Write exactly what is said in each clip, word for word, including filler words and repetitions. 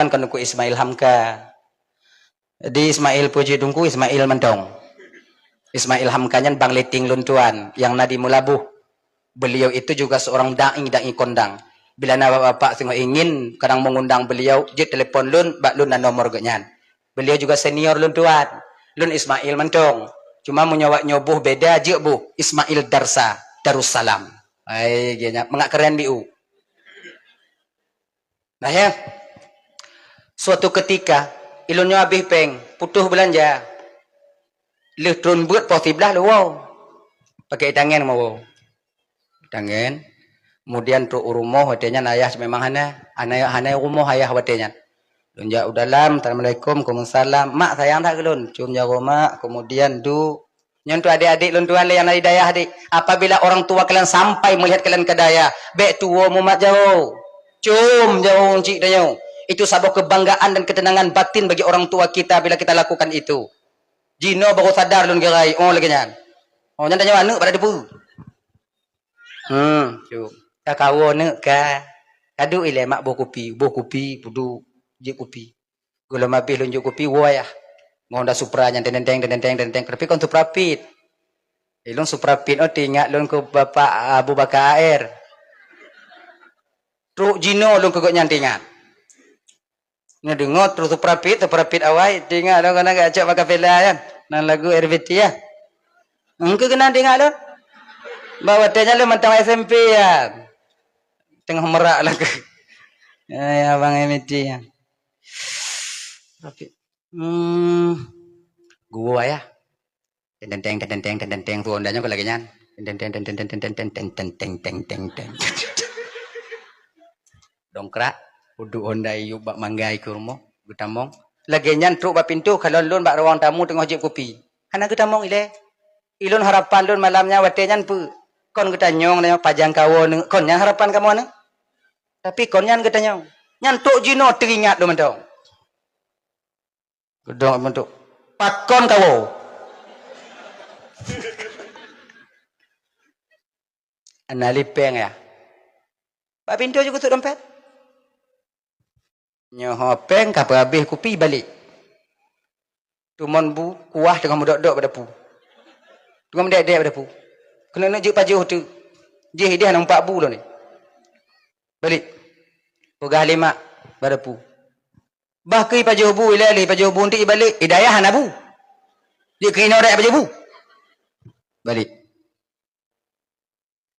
Kan kon Teungku Ismail Hamka. Di Ismail Puji Teungku Ismail mantong. Ismail Hamka nyan bang leting lôn tuan, nyang na di Meulaboh. Beliau itu juga seorang dai, dai kondang. Bila na bapak-bapak singoh ingin kadang mengundang beliau, jeuet telepon lôn, bak lôn na nomor geuh nyan. Beliau juga senior lôn tuan. Lôn Ismail mantong. Cuma meunyoe awak nyoe boh beda, jeuet boh Ismail Darsa, Darussalam. Hai, geuh nyan mangat keren biu. Nah, ya. Suatu ketika, ilôn nyoe habéh péng, putôh beulanja. Lheueh tron beuet poh siblaih lôn woe. Pakai tangen meuwoe. Tangen. Kemudian trok u rumoh watée nyan ayah memang hana. Hana, hana u rumoh ayah watée nyan. Lôn jak u dalam, "Assalamualaikum." "Waalaikumsalam." "Mak sayang that keu lôn." Cium jaroe mak, kemudian duek. Nyan tu adik-adik lôn tuan lé nyang na di dayah, adik. Apabila orang tua kalian sampai melihat kalian ke dayah, bék tuwoe mumat jaroe. Cium jaroe uncik tanyoe. Itu saboh kebanggaan dan ketenangan batin bagi orang tua kita bila kita lakukan itu. Jinoe baru sadar lôn gerai, oh lagée nyan. Oh, nyan tanyoe aneuk pada debu. Hmm, cium. Ka kawoe neuk ka. Ka duek ilée mak boh kupi, boh kupi, peuduek, jeuet kupi. Gohlom habéh lôn jok kupi, woe ayah. Ngon Honda Supra nyan teng teng teng teng teng, tapi kon Supra Pit. Ilôn Supra Pit oh teuingat lôn keu Bapak Abu Bakar A R. Trok jinoe lôn keu gobnyan teuingat. Neudeungoe trok Supra Pit, Supra Pit awai, teuingat lôn keunan geucok bak kafela nyan. Nan lagu R B T ya. Engkeu keunan teuingat lôn. Bak watée nyan lôn mantong S M P ya. Teungoh merak lagu. Ai abang M B T ya. Tapi, hmm, gua ya. Teng teng teng teng teng teng teng, tu Honda nyoe lagée nyan. Teng teng teng teng teng teng teng teng teng teng teng teng. Dongkrak, uduk Honda iyup bak manggai keu rumoh, geutamong. Lagée nyan trok bak pintoe, kalon lôn bak ruang tamu teungoh jieb kupi. Hana geutamong ilée. Ilôn harapan lôn malam nyan watée nyan peue? Kon geutanyong nyoe pajan kawoe neuk, kon nyan harapan kamoe neuk. Tapi kon nyan geutanyong. Nyan trok jinoe teuingat lôn mantong. Geudong mantong. Pakon kawoe? Hana lé péng ya. Bak pintoe jih geutot dompet. Nyoe ho péng ka peuhabéh kupi balek. Teumon bu kuah teungoh meudok-dok bak dapu. Teungoh meudek-dek bak dapu. Keuneuk neuk jeuet pajoh teuk. Jih ideh na umpak bu lom ni. Balek. Peugah lé mak bak dapu. Bah keu ipajoh bu ilée lé ipajoh bu, eunteuk ibalek, i dayah hana bu. Jeuet keu inoe dayah pajoh bu. Balek.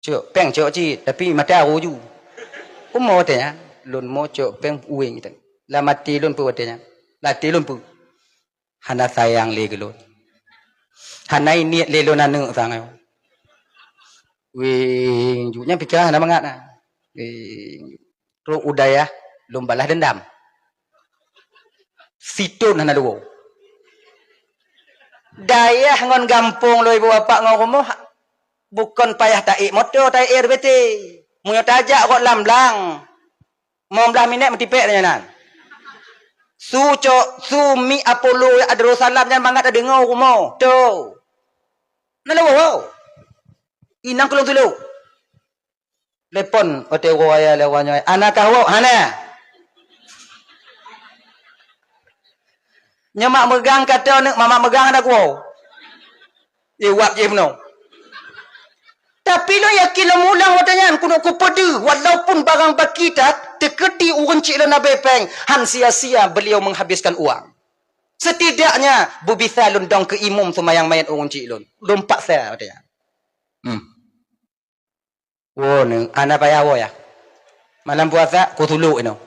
Cok péng cok cit, tapi mata aro ju. Umoe watée nyan, lôn mo cok péng uweng teuh. Lam até lôn peue watée nyan? Lam até lôn peue? Hana sayang lé keu lôn. Hana niet lé lôn aneuk sang nyoe. Weng ju nyan pike hana mangat na. Weng ju. Trok u dayah lôn balah deundam. Siton hana leuwoe. Dayah ngon gampông lôn ibu bapak ngon rumoh bukon payah taék moto, taék R B T. Meunyoe tajak rot lam blang, limong blaih minét meutipék nyan nan. Su cok, su mi Apollo ya Darussalam nyan mangat tadeungoe u rumoh. To. Na leuwoe. Inong keu lôn tulok. Telepon watée uroe raya lé awak nyoe, "Hana kah woe?" "Hana." Nyoe mak meugang ka teuh aneuk, mak meugang hana kuwoe. Iwab jih bunoe. Tapi lôn yakin lôn mulang watée nyan keuneuk kupeudeuh, walaupun barang baki that, teukeudi ureuëng chik lôn habéh péng, han sia-sia beliau menghabiskan uang. Setidaknya beubisa lôn dong keu imum seumayang manyét ureuëng chik lôn. Lôn paksa watée nyan. Hmm. Woe neuk, hana payah woe ya. Malam puasa, kusulok inoe.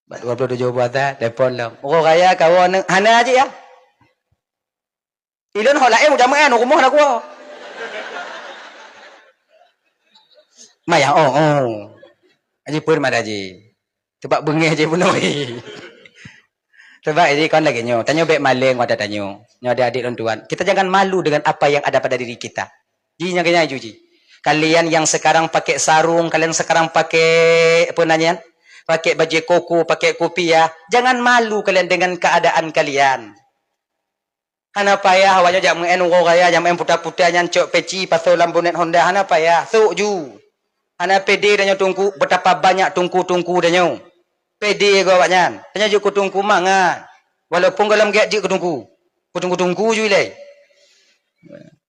Bak dua puluh tujuh puasa, telepon lom. Uroe raya kawoe neuk, hana jih ya. Ilôn ho laén udah meu'en, u rumoh na kuwoe. Maya, oh, oh. Aji pun mada ji. Sebab beungéh jih bunoe. Sebab jadi kon lagée nyoe, tanyoe bék maleng watée tanyoe. Nyoe adik-adik lôn tuan, kita jangan malu dengan apa yang ada pada diri kita. Ji nyang keunyai ju ji. Kalian yang sekarang pakai sarung, kalian sekarang pakai apa namanya? Pakai baju koko, pakai kopiah. Jangan malu kalian dengan keadaan kalian. Hana payah awak nyoe jak meu'en uroe raya, jak meu'en puta-puta nyan cok peci pasoe lam bonet Honda, hana payah. Sok ju. Hana pede tanyoe teungku, betapa banyak teungku-teungku tanyoe. Pede keu awaknyan. Tanyoe jeuet keu teungku mangat. Walaupun gohlom gét jeuet keu teungku. Keu teungku-teungku ju ilée.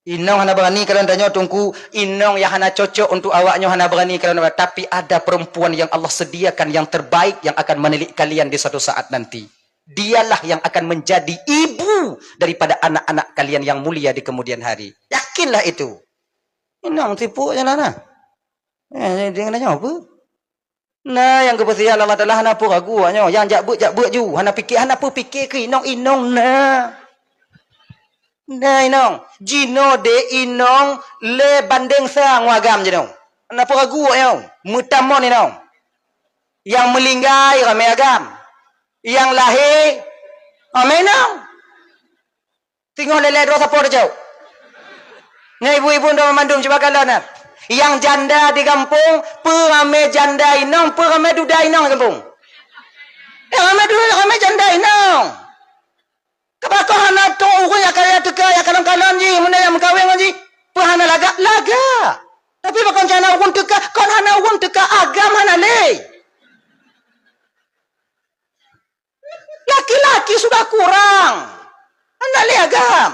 Inong hana berani kalon tanyoe teungku, inong yang hana cocok untuk awaknyoe hana berani kalon, tapi ada perempuan yang Allah sediakan yang terbaik yang akan menilik kalian di suatu saat nanti. Dialah yang akan menjadi ibu daripada anak-anak kalian yang mulia di kemudian hari. Yakinlah itu. Inong tipu je lah nah. Eh, dia kena nyoe apa? Nah, nyang geupeusiat Allah Taala hana peue ragu awaknyoe. Nyang jak beuet, jak beuet ju. Hana pike, hana peue pike keu inong-inong na. Na inong, jinoe deh inong lé bandeng sa ngon agam jinoe. Hana peue ragu awaknyoe. Meutamon inong. Nyang meulinggai ramé agam. Nyang lahé ramé inong. Singoh lé-lé droe sapo teucok. Nyan ibu-ibu droe mandum cuba kalon nah. Nyang janda di gampông, peue ramé janda inong, peue ramé duda inong di gampông. Nyang ramé duda, ramé janda inong. Keu pakon hana trok ureueng nyang kaya teuka, nyang kalon-kalon jih, meunyoe nyang meukawen ngon jih, peue hana lagak? Lagak. Tapi pakon hana ureueng teuka, kon hana ureueng teuka, agam hana lé. Laki-laki sudah kurang. Hana lé agam.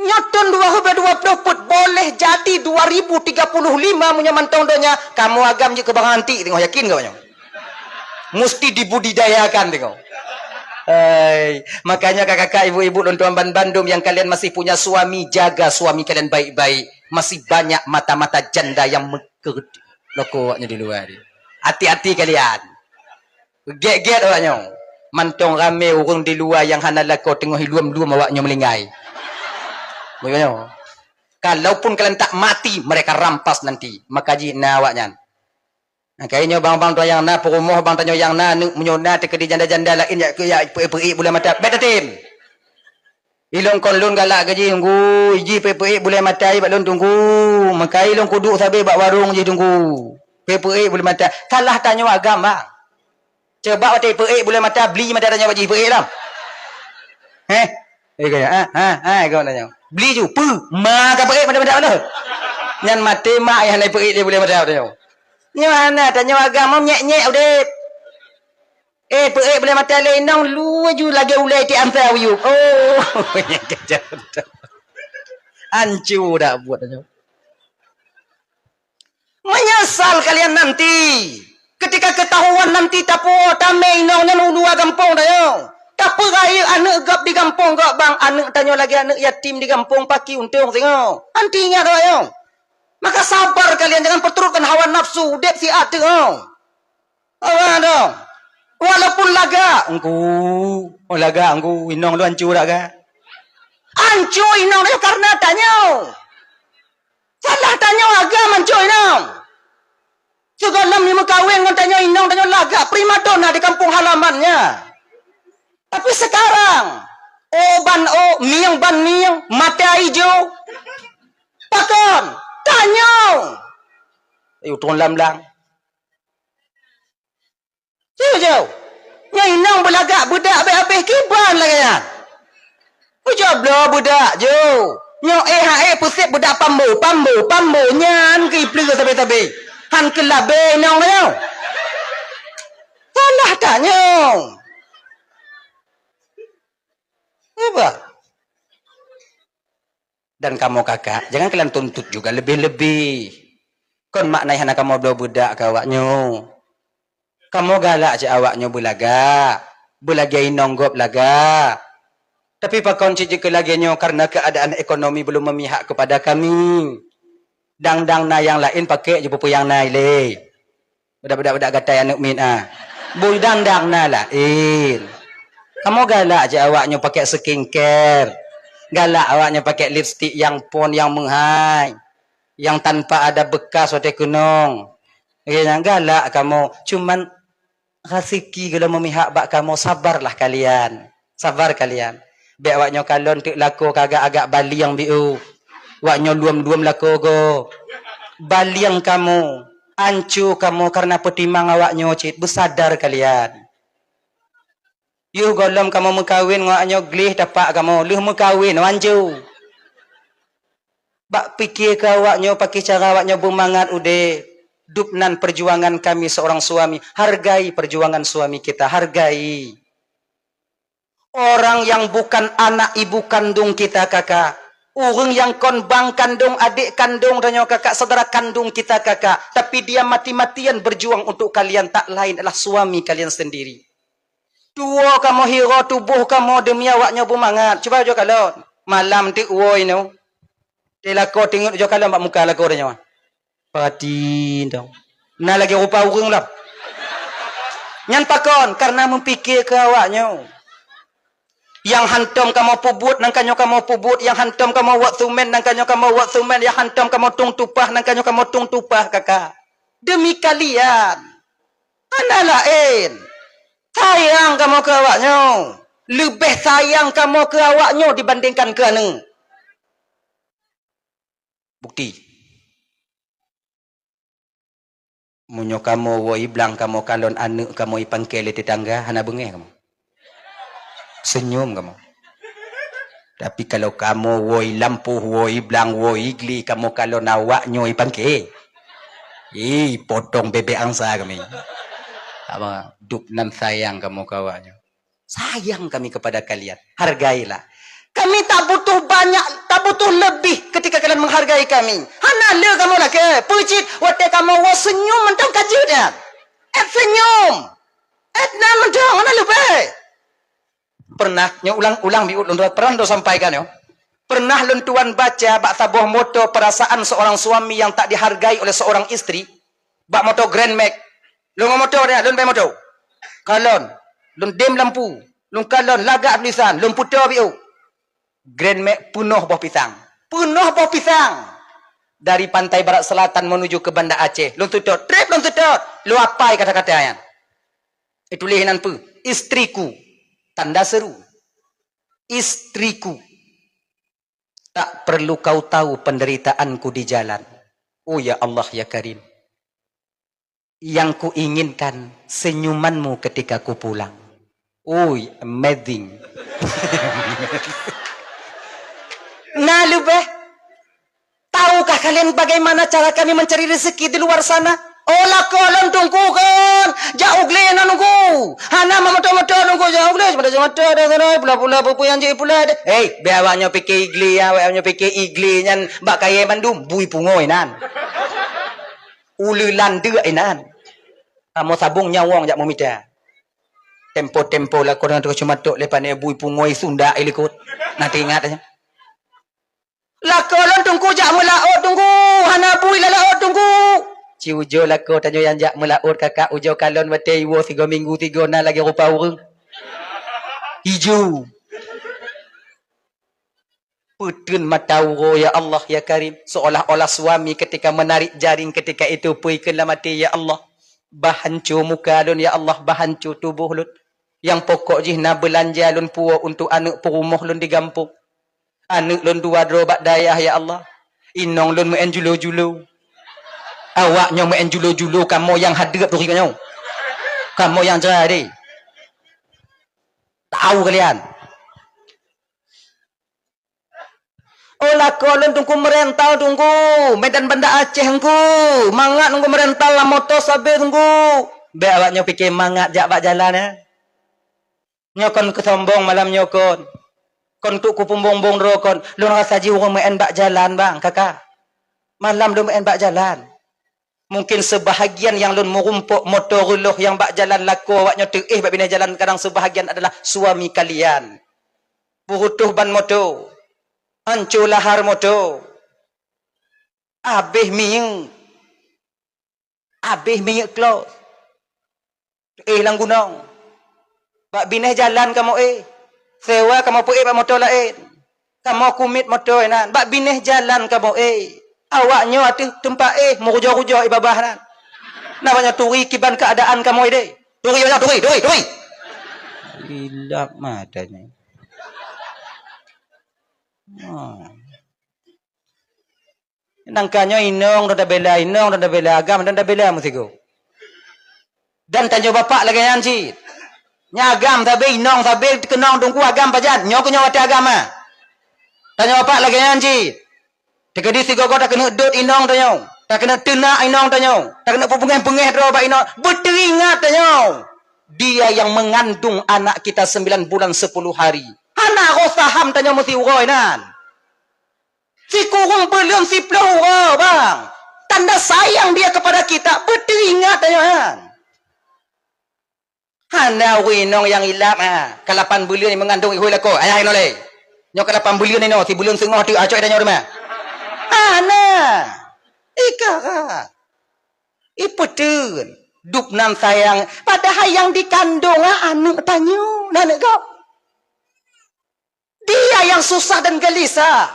Nyoe thon dua ribu dua puluh peuet, boleh jadi dua ribu tiga puluh lima meunyoe mantong donya, kamoe agam jeuet keu barang antik teungoh, yakin keu nyoe? Musti dibudidayakan teungoh. Hai, makanya kakak-kakak, ibu-ibu, lôn tuan ban bandum yang kalian masih punya suami, jaga suami kalian baik-baik. Masih banyak mata-mata janda yang meukeureuti loko awaknyoe di luwa ni. Hati-hati kalian. Gét-gét awaknyoe. Mantong ramé ureueng di luwa nyang hana lakoe teungoh iluem-luem awaknyoe meulinggai. Bunoe. Kalaupun kalian tak mati, mereka rampas nanti. Maka jih na awaknyan. Nah, kayée nyoe bang-bang tuan nyang na, peurumoh bang tanyoe nyang na, aneuk meunyoe na teukeudi janda-janda laén jak keu jak peuék-peuék buleuen mata. Bèk tatem. Ilôn kon lôn galak keu jih teungku, jih peuék-peuék buleuen mata bak lôn teungku. Meukai lôn kuduek sabe bak warong jih teungku. Peuék-peuék buleuen mata. Salah tanyoe agam, bang. Coba watèe peuék buleuen mata, bli mata tanyoe bak jih peuék lom. Heh? Eh, kaya, ha, ha, ha, kau tanyoe. Bli ju, peue? Ma ka peuék mata-mata lôn. Nyan maté mak nyang hana peuék lé buleuen mata tanyoe. Nyoe hana, tanyoe agam meunyék-nyék udép. Eh, peuék buleuen mata lé inong, laju lagèe ulèe ti ampai uyup. Oh, hanco dak buet nyoe. Menyesal kalian nanti. Ketika ketahuan nanti tapuwoe tamé inong nyan u luwa gampông tanyoe. Tapeurayeuk aneuk gob di gampông gob bang, aneuk tanyoe lagèe aneuk yatim di gampông paki untông singoh. Nanti ingat tanyoe. Maka sabar kalian, jangan perturutkan hawa nafsu, udép siat teuk. Awak dong. Walaupun lagak, engku. Oh, lagak, engku. Inong lôn hanco dak ka? Hanco inong nyoe karena tanyoe. Salah tanyoe agam hanco inong. Sigohlom meukawen ngon tanyoe inong, tanyoe lagak primadona di kampung halamannya. Tapi sekarang, oh ban oh, mieng ban mieng, mata ijo. Pakon? Tanyoe. Ayo, turun lam blang. Jauh-jauh. Nyang inong beulagak beudak habéh-habéh kiban lagèe nyan. Ujoe bloe beudak jauh. Nyoe éh ha éh peuséb beudak pambo, pambo, pambo. Nyan keu ipleue sabe-sabe. Han keu labée inong nyoe. Salah tanyoe. Apa? Dan kamoe kakak, jangan kalian tuntut juga lebih-lebih. Kon makna hana kamoe bloe beudak keu awaknyoe. Kamoe galak cit awaknyoe beulagak, beulagèe inong gob lagak. Tapi pakon cit jeuet keu lagèe nyoe karena keadaan ekonomi belum memihak kepada kami. Dang-dang na nyang laén pakék jih peue-peue nyang na ilée. Beudak-beudak-beudak gatai aneuk miet ah. Bui dang-dang na laén. Kamoe galak cit awaknyoe pakai skincare. Galak awaknyoe pakai lipstick nyang pon nyang meuhai. Nyang tanpa ada bekas watèe keunong. Oke, nyang galak kamoe. Cuman raseuki gohlom memihak bak kamoe, sabarlah kalian. Sabar kalian. Bèk awaknyoe kalon teuk lakoe ka agak-agak balieng biôh. Awaknyoe luem-luem lakoe gob. Balieng kamoe, anco kamoe karena peutimang awaknyoe cit. Beusadar kalian. Yoh gohlom kamoe meukawen ngon awaknyoe gleh tapak kamoe. Lheueh meukawen, anco. Bak pike keu awaknyoe, pakri cara awaknyoe beumangat udeb. Dub nan perjuangan kami seorang suami. Hargai perjuangan suami kita, hargai. Orang yang bukan anak ibu kandung kita, kakak. Ureuëng nyang kon bang kandung, adek kandung tanyoe, kakak, saudara kandung kita, kakak. Tapi dia mati-matian berjuang untuk kalian, tak lain adalah suami kalian sendiri. Tuwoe kamoe, hiroe tuboh kamoe demi awaknyoe beumangat. Cuba ujoe kalon. Malam teuk woe inoe. Di lakoe teungeut ujoe kalon bak muka lakoe tanyoe. Pati dong. Na lagée rupa ureuëng lom. Nyan pakon? Karena meupike keu awaknyoe. Nyang hantom kamoe peubuet, nangka nyoe kamoe peubuet. Nyang hantom kamoe wot sumen, nangka nyoe kamoe wot sumen. Nyang hantom kamoe tueng tupah, nangka nyoe kamoe tueng tupah, kakak. Demi kalian. Hana laén. Sayang kamoe keu awaknyoe. Leubeh sayang kamoe keu awaknyoe dibandingkan keu aneuëk. Bukti. Meunyoe kamoe woe blang kamoe kalon aneuëk kamoe ipangke lé tetangga, hana beungéh kamoe. Senyum kamoe. Tapi kalau kamoe woe lampôh, woe blang, woe gli, kamoe kalon awaknyoe ipangke, ih, potong bebek angsa kami. Apa? Dub nan sayang kamoe keu awaknyoe. Sayang kami kepada kalian. Hargailah. Kami tak butuh banyak, tak butuh lebih ketika kalian menghargai kami. Hana le kamoe lakée. Peue cit watée kamoe woe senyum mantong ka jeuet nyan. Ét senyum. Ét nan mantong, hana leubeh. Pernah, nyoe ulang-ulang biut lôn pernah lôn sampaikan nyoe. Pernah lôn tuan baca bak saboh moto perasaan seorang suami yang tak dihargai oleh seorang istri. Bak moto Grand Max. Lôn ngon moto dia, lôn bèe moto. Kalon, lôn dem lampu, lôn kalon lagak tulisan, lôn puto biôk. Grand Max peunoh boh pisang. Peunoh boh pisang. Dari pantai barat selatan menuju ke Banda Aceh. Lôn seutôt, trép lôn seutôt. Lôn apai kata-kata nyan. Ituléh nan peue? Istriku. Tanda seru. Istriku. Tak perlu kau tahu penderitaanku di jalan. Oh ya Allah, ya Karim. Yang kuinginkan senyumanmu ketika ku pulang. Ui, amazing. Na leubeh. Tahukah kalian bagaimana cara kami mencari rezeki di luar sana? Oh, lakoe lôn teungku kon, jak u glé na teungku. Hana meumoto-moto teungku, jak u glé, cuma moto dah sana, pula-pula peue-peue nyang jeuet pula deh. Hei, biar awaknyoe pike i glé, awaknyoe pike i glé nyan bak kayèe mandum, bui pungo inan. Uleulan deuk inan. Kamoe sabong nyawöng jak meumita. Tempo-tempo lakoe deungon teungoh cumatok lé pane bui pungo i sundak i likot. Na teuingat nyan. Lakoe lôn teungku jak meulaôt teungku, hana bui lam laôt teungku. Ci ujoe lakoe tanyoe nyang jak meulaôt kakak, ujoe kalon watèe iwoe sigoe minggu sigoe na lagèe rupa ureueng. Ijo. Peuteun mata uroe, ya Allah, ya Karim. Seolah-olah suami ketika menarik jaring ketika itu peue ikheun lam até, ya Allah. Bah hanco muka lôn, ya Allah, bah hanco tuboh lôn. Nyang pokok jih na beulanja lôn puwoe untuk aneuk peurumoh lôn di gampông. Aneuk lôn dua droe bak dayah, ya Allah. Inong lôn meu'en julo-julo. Awaknyoe meu'en julo-julo, kamoe nyang hadeup turi nyoe. Kamoe nyang jrai deh. Tau kalian. Oh, lakoe lôn teungku meurental teungku, medan Banda Aceh teungku. Mangat teungku meurental lam moto sabe teungku. Bèk awaknyoe pike mangat jak bak jalan, eh. Nyoe kon keusombong malam nyoe kon. Kon untuk kupeumbong-bong droe kon. Lôn rasa jih ureueng meu'en bak jalan, bang, kakak. Malam lôn meu'en bak jalan. Mungkin seubahagian nyang lôn meurumpok moto reuloh nyang bak jalan lakoe awaknyoe teu'éh bak binéh jalan, kadang seubahagian adalah suami kalian. Peurutoh ban moto. Hanco lahar moto. Abéh minyeuk. Abéh minyeuk klos. Éh lam gunong. Bak binéh jalan kamoe éh. Sewa kamoe peuéh bak moto laén. Kamoe kumiet moto inan. Bak binéh jalan kamoe éh. Awaknyoe ateueh teumpat éh meurujoh-rujoh i babah nan. Na banyak turi kiban keuadaan kamoe deh. Turi banyak turi, turi, turi. Ilap mata nyoe. Ha. Nangka nyoe inong dong tabela, inong dong tabela, agam dong tabela meusigoe. Dan tanyoe bapak lagèe nyan cit. Nya agam sabe, inong sabe, keunong teungku agam pajan. Nyoe keuh nyoe watèe agam ah. Tanyoe bapak lagèe nyan cit. Teukeudi sigoe-goe takeuneuk dot inong tanyoe, takeuneuk teunak inong tanyoe, takeuneuk peubeungéh-beungéh droe bak inong, beuteuingat tanyoe, dia yang mengandung anak kita sembilan bulan sepuluh hari. Hana roh saham tanyoe meusiuroe nan. Sikureueng buleuen siplôh uroe, bang. Tanda sayang dia kepada kita, beuteuingat tanyoe nyan. Hana ureueng inong nyang ilab, ha. Ka lapan buleuen meungandong ihôi lakoe, ayah inoe lé. Nyoe ka lapan buleuen inoe, sibuleuen seungoh teuk acok tanyoe teuma. Hana. Ikarat. Ipeuteun. Dub nan sayang. Padahai nyang dikandong, ha, aneuk tanyoe, aneuk gob. Dia yang susah dan gelisah.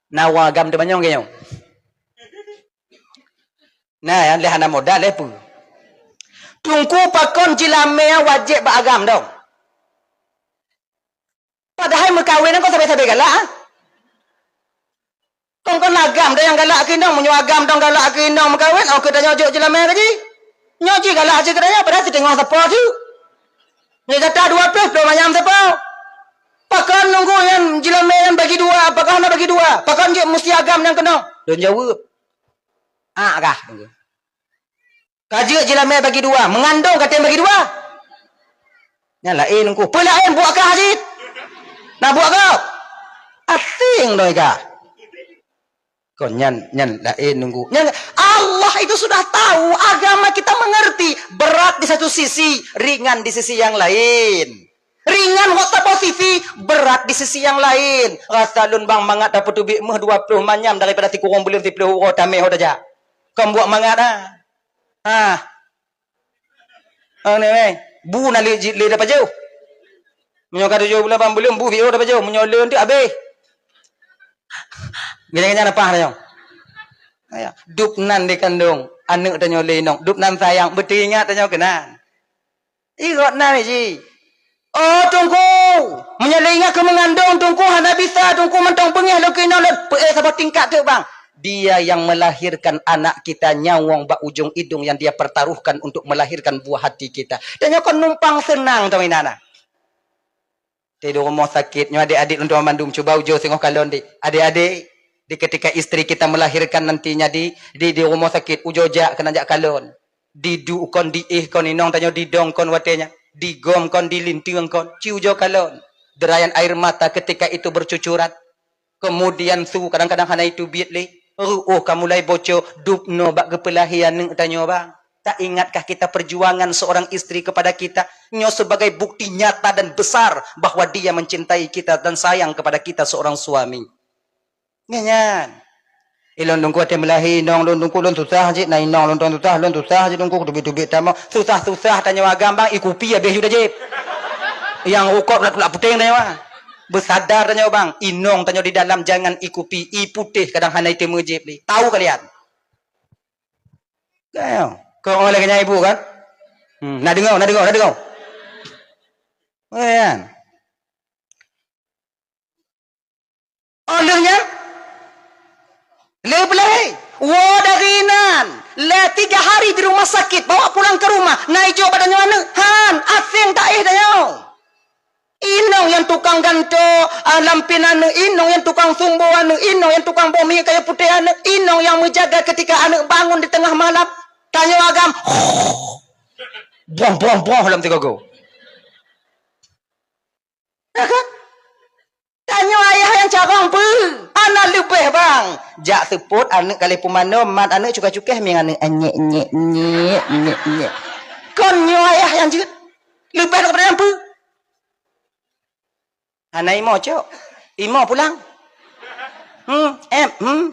Na ureueng agam teumanyong keu nyoe. Nah, nyang lé hana modal lé peue? Teungku, pakon jeulamé wajéb bak agam dong? Padahai meukawen kon sabe-sabe galak, ah. Kon, kon agam dong nyang galak keu inong, meunyoe agam dong galak keu inong meukawen, oh, keu tanyoe jok jeulamé lagèe. Nyoe jih galak jih keu tanyoe, padahai siteungoh sapo jih. Nyoe gata dua ploh, ploh manyam sapo. Pakon nunggu nyan jeulamé nyan bagi dua, apakah hana bagi dua? Pakon jeuet musti agam nyang keunong? Lôn jaweueb. Ah, kah, nunggu. Ka jeuet jeulamé bagi dua, meungandong katem bagi dua. Nyan laén nunggu. Peue laén buet kah cit? Na buet kah? Asing doi kah. Kon nyan, nyan laén nunggu. Nyan, Allah itu sudah tahu, agama kita mengerti. Berat di satu sisi, ringan di sisi yang lain. Ringan hok saboh sisi, berat di sisi yang lain. Rasa lôn bang mangat tapeuteubiet méuh dua ploh manyam daripada sikureueng buleuen siplôh uroe tamé hok tajak. Kon buet mangat ah. Ah. Oh, ni, weh. Bu na lé, lé dapat jauh. Meunyoe ka tujoh buleuen lapan buleuen, bu biôh dapat jauh. Meunyoe lé tu habéh. Gini-gini apa tanyoe? Ayo. Dub nan dikandong aneuk tanyoe lé inong. Dub nan sayang, beuteuingat tanyoe keunan. Irot nan ji. Oh, Teungku, meunyoe lé ingat keu meungandong, Teungku hana bisa, Teungku mantong beungéh lôn keu inong lôn. Peuéh saboh tingkat teuk, bang. Dia yang melahirkan anak kita nyawöng bak ujong idong yang dia pertaruhkan untuk melahirkan buah hati kita. Tanyoe kon numpang seunang teuh inan. Di rumoh sakét, nyoe adék-adék lôn tuan mandum, cuba ujoe singoh kalon, dek. Adék-adék, di ketika istri kita melahirkan nantinya di, di, di rumoh sakét, ujoe jak keunan jak kalon. Diduek kon, diéh kon, inong tanyoe didong kon watée nyan, digom kon, dilinteung kon, ci ujoe kalon. Derayan air mata ketika itu bercucuran. Kemudian su kadang-kadang hana iteubiet lé, reuôh ka mulai bocor, dub noe bak geupeulahé aneuk tanyoe, bang. Tak ingatkah kita perjuangan seorang istri kepada kita? Nyoe sebagai bukti nyata dan besar bahwa dia mencintai kita dan sayang kepada kita seorang suami. Nyan, nyan. Ilôn Teungku watée meulahé inong lôn Teungku, lôn susah cit, na inong lôn tuan susah, lôn susah cit Teungku, teubiet-teubiet tamong. Susah-susah tanyoe agam bang, ikupi habéh yu tajép. Nyang rukok tulak-tulak puténg tanyoe. Beusadar tanyoe bang, inong tanyoe di dalam jangan ikupi, i putéh kadang hana iteumé jép lé. Tahu kalian? Kau, kau oleh kenyai ibu kan? Hmm, na deungoe, na deungoe, na deungoe. Kan? Oh, lheueh nyan? Lheueh beulahé. Woe dari nan. Lheueh tiga hari di rumah sakit, bawa pulang ke rumah. Na ijok bak tanyoe aneuk. Han, aseng taéh tanyoe. Inong nyang tukang gantoe, ah, lampin aneuk, inong nyang tukang sumbo aneuk, inong nyang tukang boh minyeuk kayu putéh aneuk, inong nyang meujaga ketika aneuk bangun di teungoh malam. Tanyoe agam. Boh, boh, boh lam sigogo. Ya kan? Tanyoe ayah nyang carông peue? Hana leubeh, bang. Jak seupôt aneuk ka lheueh pumanö, mat aneuk cukéh-cukéh mieng aneuk, "Nyek, nyek, nyek, nyek, nyek." Kon nyoe ayah nyang jeuet. Leubeh daripada nyan peue? Hana imo, cok. Imo pulang. Hmm, em, hmm.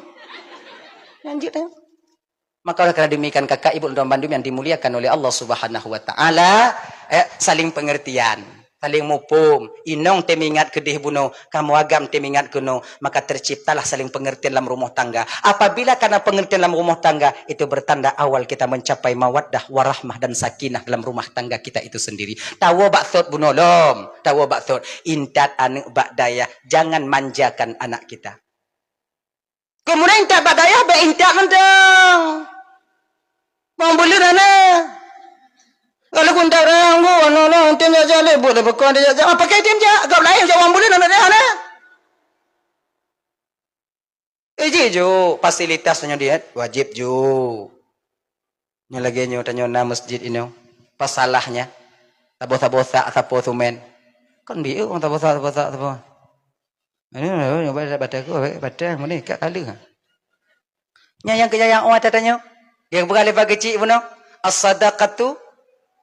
Nyang jeuet, eh. Maka oleh karena demikian, kakak ibu dan bandum yang dimuliakan oleh Allah Subhanahu wa Ta'ala, eh, saling pengertian, saling muphom. Inong teuingat keudeh bunoe, kamoe agam teuingat keunoe, maka terciptalah saling pengertian dalam rumah tangga. Apabila karena pengertian dalam rumah tangga, itu bertanda awal kita mencapai mawaddah, warahmah, dan sakinah dalam rumah tangga kita itu sendiri. Tawoe bak sot bunoe lom, tawoe bak sot. Intat aneuk bak dayah, jangan manjakan anak kita. Keumudian intat bak dayah, bèk intat mantong. Wang buleuen hana. Kalau kun tarang bu, anu, anu, tem jak-jak lé, buet lé peukon jak-jak. Ah, pakai tem jak, gab laén jak wang buleuen hana dayah na. Iji ju, fasilitas tanyoe diet, wajib ju. Nyoe lagèe nyoe tanyoe na masjid inoe. Pasalahnya, taboh-taboh sak sapo sumen. Kon bieu ureueng taboh sak, taboh sak, taboh. Ini, ini, ini, batai, batai aku, batai, batai, mana ikat kali, ha? Nyan nyang keu nyang ata tanyoe. Nyang peugah lé Pak Keuchik bunoe. As-sadaqatu,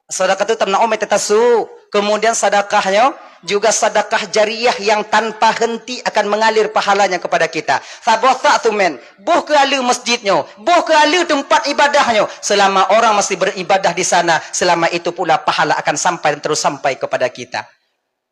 sadaqatu tamna'u maitatasu. Kemudian sedekahnya juga sedekah jariah yang tanpa henti akan mengalir pahalanya kepada kita. Saboh sak sumen, boh keu aleue masjid nyoe, boh keu aleue teumpat ibadah nyoe. Selama orang masih beribadah di sana, selama itu pula pahala akan sampai dan terus sampai kepada kita.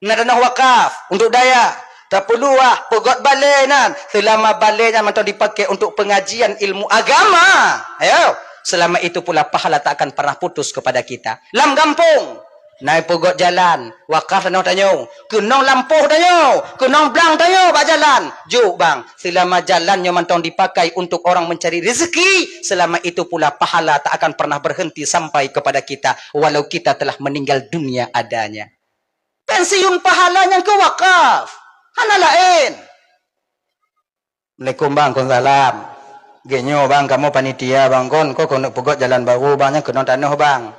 Na tanoh wakaf untuk dayah, tapeuduah, peugöt balè nan. Selama balè nyan mantong dipakai untuk pengajian ilmu agama, ayo, selama itu pula pahala tak akan pernah putus kepada kita. Lam gampông, na peugöt jalan, wakaf tanoh tanyoe, keunong lampôh tanyoe, keunong blang tanyoe bak jalan. Jok bang, selama jalan nyoe mantong dipakai untuk orang mencari rezeki, selama itu pula pahala tak akan pernah berhenti sampai kepada kita, walau kita telah meninggal dunia adanya. Pensiun pahala nyang keu wakaf. Hana laén. Assalamualaikum bang, kon salam. Geuh nyoe bang, kamoe panitia bang kon, ko keuneuk peugöt jalan baru bang, nyan keunong tanoh bang.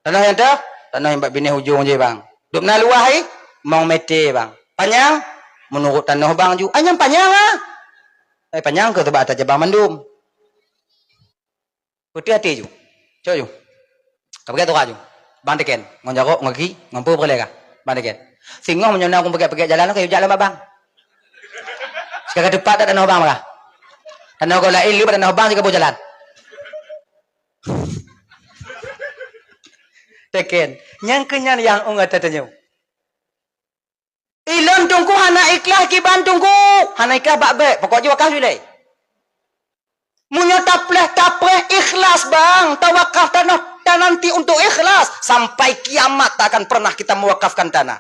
Tanoh nyang teuh? Tanoh nyang bak binéh ujong jih bang. Dum na luwah i? Mong meter bang. Panyang? Meunurot tanoh bang ju. Ah, nyang panyang ah. Eh, panyang keu teuba ata jabang mandum. Putih até ju. Cok ju. Ka peugah toka ju. Bang teken. Ngon jarok, ngon gaki, ngon peue peureulèe kah? Bang teken. Singoh meunyoe na ureueng peugèt-peugèt jalan, ka yue jak lam babang. Sika ka teupat dak tanoh bang kah? Tanoh gob laén le bak tanoh bang sika boh jalan. Teken. Nyang keu nyan nyang ung ata tanyoe. Ilôn teungku hana ikhlas kiban teungku. Hana ikhlas bak bèk. Pokok jih wakaf ju lé. Meunyoe tapleh-tapleh ikhlas bang, tawakaf tanoh tananti untuk ikhlas. Sampai kiamat tak akan pernah kita mewakafkan tanah.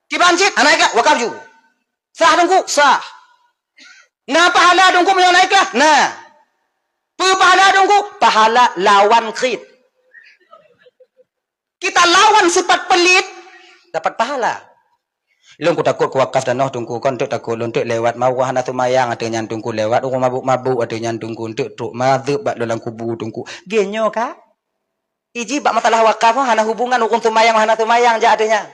Kiban cit, hana ikhlas, wakaf ju. Sah teungku? Sah. Na pahala teungku meunyoe hana ikhlas? Na. Peue pahala teungku? Pahala lawan khit. Kita lawan sifat pelit, dapat pahala. Lôn kutakot kuwakaf tanoh teungku, kon teuk takot lôn teuk lewat mawah hana seumayang ateueh nyan teungku, lewat ureueng mabuk-mabuk ateueh nyan teungku, teuk trok mazeueb bak lôn lam kubu teungku. Geuh nyoe ka? Iji bak masalah wakaf hana hubungan ureueng seumayang hana seumayang jak ateueh nyan.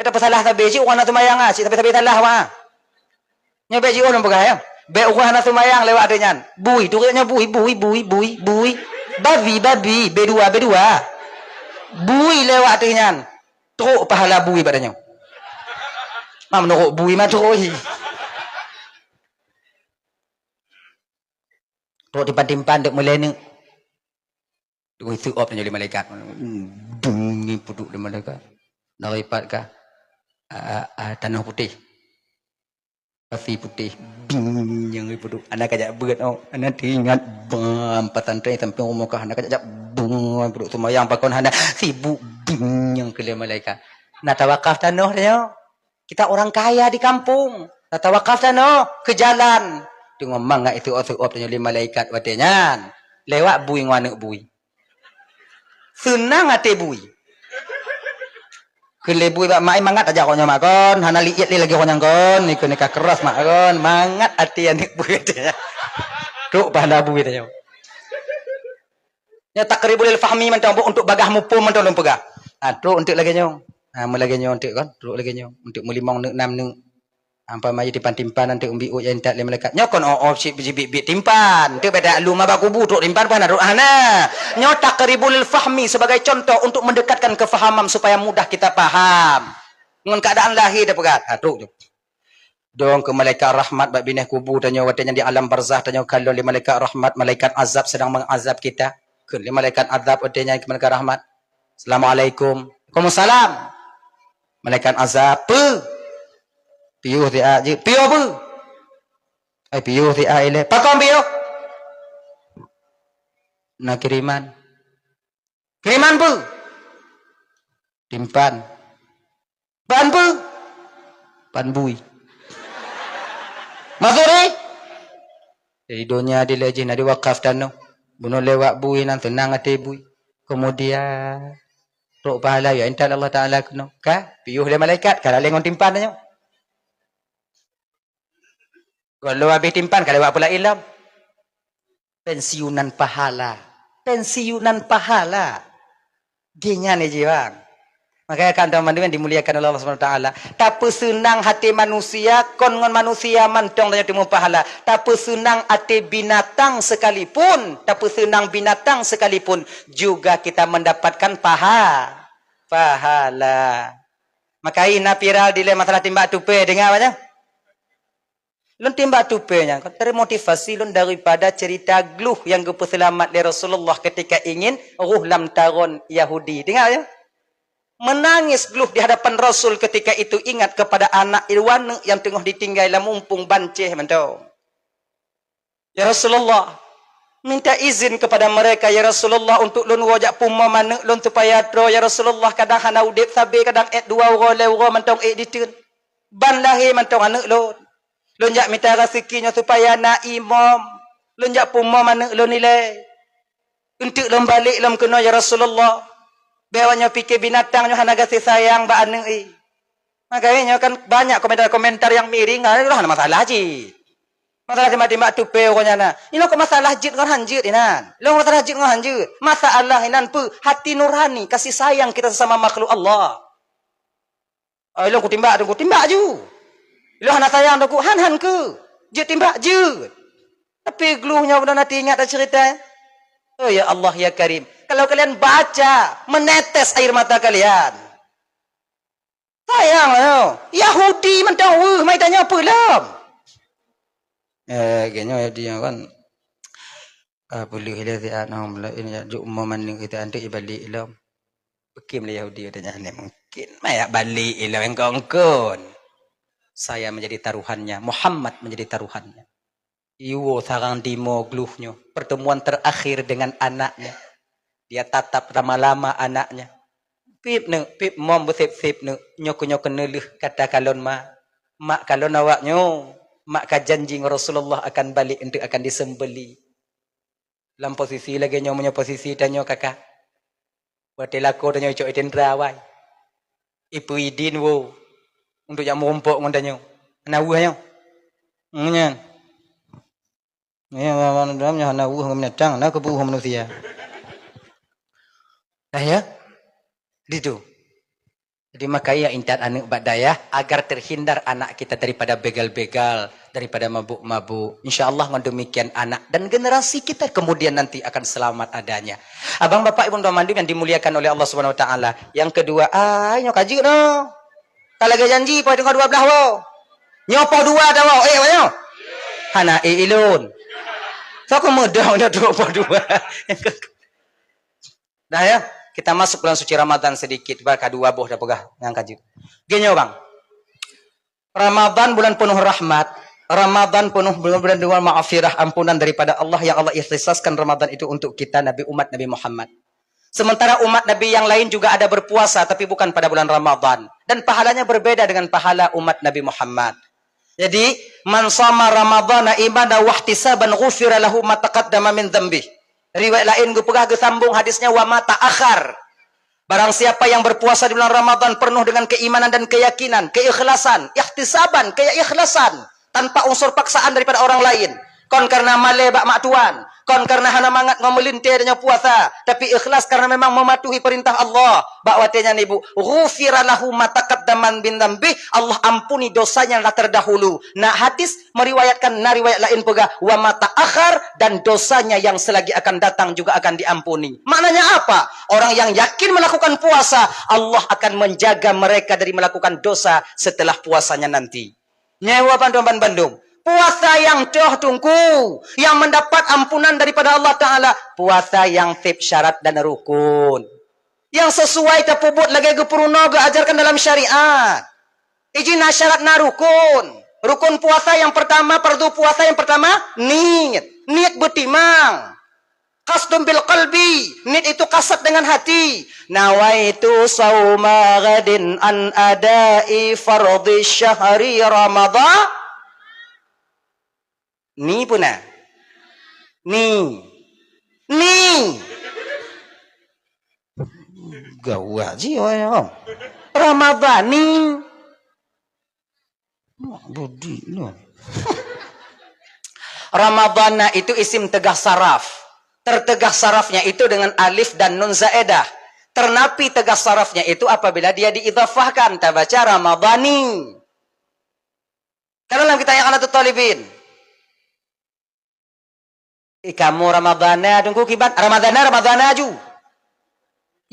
Bèk tapeusalah sabe cit ureueng hana seumayang ah, cit sabe-sabe salah wah. Nyoe bèk jiôh lôn peugah ya. Bèk ureueng hana seumayang lewat ateueh nyan. Bui, turék nyoe bui, bui, bui, bui, bui. Babi, babi, bedua, bedua. Bui lewat ateueh nyan. Trok pahala bui bak tanyoe. Ma meunurot bui ma trok hi. Trok tipan-tipan dek meulèe neuk. Wih, seuôb tanyoe lé malaikat. Deng, peuduek lé malaikat. Dari pat ka, a, a, a, tanoh putéh. Pasi putéh. Deng, nyang peuduek. Hana kajak beuet, oh. Hana teuingat, bam, pesantren sampéng rumoh kah. Hana kajak jak, bam, peuduek seumayang pakon hana. Sibuk, deng, nyang keu lé malaikat. Na tawakaf tanoh tanyoe. Kita orang kaya di kampung. Tawakaf tanoh keu jalan. Teungoh mangat iseuôb-seuôb tanyoe lé malaikat watèe nyan. Lewat bui ngon aneuk bui. Seunang até bui. Keu lé bui bak mak, mangat tajak awak nyoe mak kon. Hana liet lé lagèe awak nyan kon. Ikeu nikah keras mak kon. Mangat até aneuk bui watèe nyan. Trok pahala bui tanyoe. Nyoe takribul lil fahmi mantong, untuk bagah muphom mantong lôn peugah. Ha, trok eunteuk lagèe nyoe. Ha, meulagèe nyoe eunteuk kan, trok lagèe nyoe. Eunteuk meulimong neuk nam neuk. Umpama jih tipan-timpanan eunteuk umbi uet nyang intat lé malaikat. Nyoe kon oh, oh, cit biet-biet timpan. Eunteuk beda lom bak kubu trok timpan pun hana trok hana. Nyoe takribul lil fahmi sebagai contoh untuk mendekatkan kefahaman supaya mudah kita paham. Ngon keadaan lahé tapeugah. Ha, trok tu. Dong keu malaikat rahmat bak binéh kubu tanyoe watèe nyan di alam barzah tanyoe kalon lé malaikat rahmat, malaikat azab sedang mengazab kita. Kheun lé malaikat azab watèe nyan keu malaikat rahmat. Assalamualaikum. Waalaikumsalam. Malaikat azab, peue? Piôh siat jeuet. Piôh peue? Ai piôh siat ilèe. Pakon piôh? Na kiriman. Kiriman peue? Timpan. Ban peue? Ban bui. Maksud jih? Jadi donya dilèe jih na diwakaf tanoh. Bunoe lewat bui nan seunang até bui. Kemudian trok pahala ya intat Allah Taala keunoe. Ka piôh lé malaikat, ka laleng ngon timpan nyoe. Walau habéh timphan ka lewat pula ilom. Pensiunan pahala. Pensiunan pahala. Geuhnyan jih, bang. Makanya kan teman-teman yang dimuliakan oleh Allah Subhanahu Wa Taala, tapeuseunang hati manusia kon ngon manusia mantong tanyoe teumeupahala. Tapeuseunang hati binatang sekalipun, tapeuseunang binatang sekalipun juga kita mendapatkan paha, pahala. Makanya viral di masalah timbak tupe, dengar banyak. Lôn timbak tupe nyan ka termotivasi lôn daripada cerita gluh nyang geupeuseulamat lé Rasulullah ketika ingin roh lam taron Yahudi. Teuingat ya? Menangis gluh di hadapan Rasul ketika itu ingat kepada anak iwaneuk yang teungoh ditinggai lam umpung banceh mantong. "Ya Rasulullah, minta izin kepada mereka, ya Rasulullah, untuk lôn woe jak pumoe aneuk lôn supaya troe, ya Rasulullah, kadang hana udeb sabe, kadang ék dua uroe, lhée uroe mantong ék diteun. Ban lahé mantong aneuk lôn. Lôn jak mita raseuki nyoe supaya na imom. Lôn jak pumoe aneuk lôn ilée. Eunteuk lôn balek lom keunoe, ya Rasulullah. Bék awak nyoe pike binatang nyoe hana gaséh sayang bak aneuk i." Makanya nyoe kan banyak komentar-komentar yang miring, ah, hana masalah cit. Masalah timbak-timbak tupe uroe nyan na. Inoe kok masalah jeuet ngon han jeuet inan. Lôn masalah jeuet ngon han jeuet. Masalah inan peue? Hati nurani, kasih sayang kita sesama makhluk Allah. Oh, ilôn kutimbak, kutimbak ju. Ilôn hana sayang, han, han keu. Jeuet timbak, jeuet. Tapi gluh nyoe beuna na teuingat dah cerita. Oh ya Allah ya Karim, kalau kalian baca, menetes air mata kalian. Sayang lah nyoe. Yahudi mantong weueh, mai tanyoe peue lom. Eh, geuhnyoe Yahudi nyoe kan. Ah, peuleueh ilée siat nyoe, ilée jak jok umoe aneuk kita anteuk ibalek ilom. Beukim lé Yahudi, katanya, "Hana mungkin, maya balek ilom engkon-engkon. Saya menjadi taruhannya, Muhammad menjadi taruhannya." Iwoe sarang dimoe gluh nyoe, pertemuan terakhir dengan anaknya. Dia tatap lama-lama anaknya. "Pip neuk, pip mom beusép-sép neuk, nyoe keu nyoe keuneulheueh kata kalon ma. Mak kalon awak nyoe, mak ka janji ngon Rasulullah akan balek eunteuk akan disembeli." Lam posisi lagée nyoe, meunyoe posisi tanyoe kakak, watée lakoe tanyoe icok itendra awai, ipeue idin woe untuk jak meurumpok ngon tanyoe. Hana weueh nyoe. Nyan. Nyan, nyan, nyan, nyan hana weueh ngon binatang, na keupeue weueh manusia. Dah ya? Ditu. Jadi, makanya intat aneuk bak dayah agar terhindar anak kita daripada begal-begal, daripada mabuk-mabuk. Insya Allah, ngon demikian anak dan generasi kita kemudian nanti akan selamat adanya. Abang, bapak, ibu, tuan mandum yang dimuliakan oleh Allah Subhanahu Wa Taala. Yang kedua, ai, nyoe ka jeuet noh. Ka lagée janji, poh dua belas woe. Nyoe poh dua dah woe. Eh, awak nyoe. Hana, eh, ilôn. Soe keu meudong nyoe poh dua. Dah ya, kita masuk bulan suci Ramadan sedikit, bah ka dua boh dah peugah nyang ka jeuet. Geuhnyoe bang, Ramadan bulan penuh rahmat, Ramadan penuh bulan, bulan maghfirah, ampunan daripada Allah yang Allah ikhtisaskan Ramadan itu untuk kita, Nabi, umat Nabi Muhammad. Sementara umat Nabi yang lain juga ada berpuasa, tapi bukan pada bulan Ramadan. Dan pahalanya berbeda dengan pahala umat Nabi Muhammad. Jadi, "Man shama Ramadhana imanan wahtisaban ghufira lahu ma taqaddama min dzanbih." Riwayat laén geupeugah geusambong hadisnya, "Wa ma ta'akhkhar." Barang siapa yang berpuasa di bulan Ramadan penuh dengan keimanan dan keyakinan, keikhlasan, ihtisaban, keikhlasan, tanpa unsur paksaan daripada orang lain, kon karena malée bak mak tuan, kon karena hana mangat ngon meulintée tanyoe puasa, tapi ikhlas karena memang mematuhi perintah Allah, bak watée nyan ibu, "Ghufira lahu ma taqaddama min dzanbih," Allah ampuni dosanya yang telah terdahulu. Nah, hadis meriwayatkan, na riwayat laén peugah, "Wa ma ta'akhkhar," dan dosanya yang selagi akan datang juga akan diampuni. Maknanya apa? Orang yang yakin melakukan puasa, Allah akan menjaga mereka dari melakukan dosa setelah puasanya nanti. Nyoe bandum-bandum. Puasa nyang toh teungku, yang mendapat ampunan daripada Allah Taala, puasa nyang sép syarat dan rukun. Nyang sesuai tapeubuet lagée geupeurunoe geuajarkan dalam syariat. Iji na syarat, na rukun. Rukun puasa nyang pertama, fardu puasa nyang pertama, niet. Niet beutimang. Qasdun bil qalbi, niet itu kasad dengan hati. "Nawaitu shauma ghadin an adai fardhi syahri Ramadhan." Ni puna. Ni. Ni. Gawat ji orang. Ramadhan ni. Mak budi lu. Ramadhana itu isim teugah saraf. Terteugah sarafnya itu dengan alif dan nun zaedah. Ternapi teugah sarafnya itu apabila dia diidhafahkan, tabaca Ramadhani. Kalau lam kitab I'anatut Thalibin. Eh, kamoe Ramadhana, Teungku, kiban? Ramadhana, Ramadhana ju.